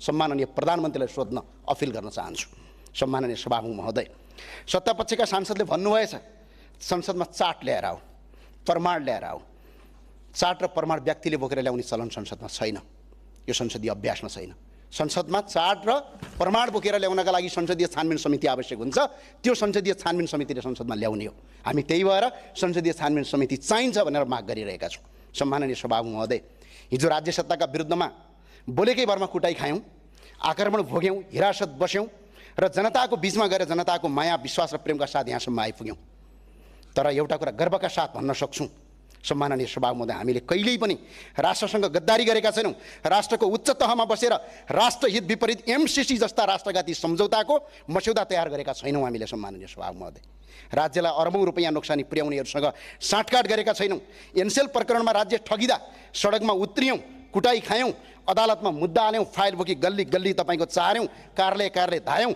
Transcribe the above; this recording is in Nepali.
सम्माननीय प्रधानमन्त्रीलाई सोध्न अपिल गर्न चाहन्छु। सम्माननीय सभामुख महोदय, सत्तापक्षका सांसदले भन्नुभएछ संसदमा चार्ट ल्याएर आऊ, प्रमाण ल्याएर आऊ। चार्ट र प्रमाण व्यक्तिले बोकेर ल्याउने चलन संसदमा छैन, यो संसदीय अभ्यासमा छैन। संसदमा चार्ट र प्रमाण बोकेर ल्याउनका लागि संसदीय छानबिन समिति आवश्यक हुन्छ, त्यो संसदीय छानबिन समितिले संसदमा ल्याउने हो। हामी त्यही भएर संसदीय छानबिन समिति चाहिन्छ भनेर माग गरिरहेका छौँ। सम्माननीय सभामुख महोदय, हिजो राज्य सत्ताका विरुद्धमा बोलेकै भरमा कुटाइ खायौँ, आक्रमण भोग्यौँ, हिरासत बस्यौँ र जनताको बिचमा गएर जनताको माया विश्वास र प्रेमका साथ यहाँसम्म आइपुग्यौँ। तर एउटा कुरा गर्वका साथ भन्न सक्छौँ, सम्माननीय सभामुख महोदय, हामीले कहिल्यै पनि राष्ट्रसँग गद्दारी गरेका छैनौँ। राष्ट्रको उच्च तहमा बसेर राष्ट्रहित विपरीत एमसिसी जस्ता राष्ट्रघाती सम्झौताको मस्यौदा तयार गरेका छैनौँ हामीले। सम्माननीय सभामुख महोदय, राज्यलाई अरबौँ रुपैयाँ नोक्सानी पुर्याउनेहरूसँग साँठगाँठ गरेका छैनौँ। एनसेल प्रकरणमा राज्य ठगिँदा सडकमा उत्रियौँ, कुटाइ खायौँ, अदालतमा मुद्दा हाल्यौँ, फाइल बोकी गल्ली गल्ली तपाईँको चार्यौँ, कार्यालय कार्यालय धायौँ,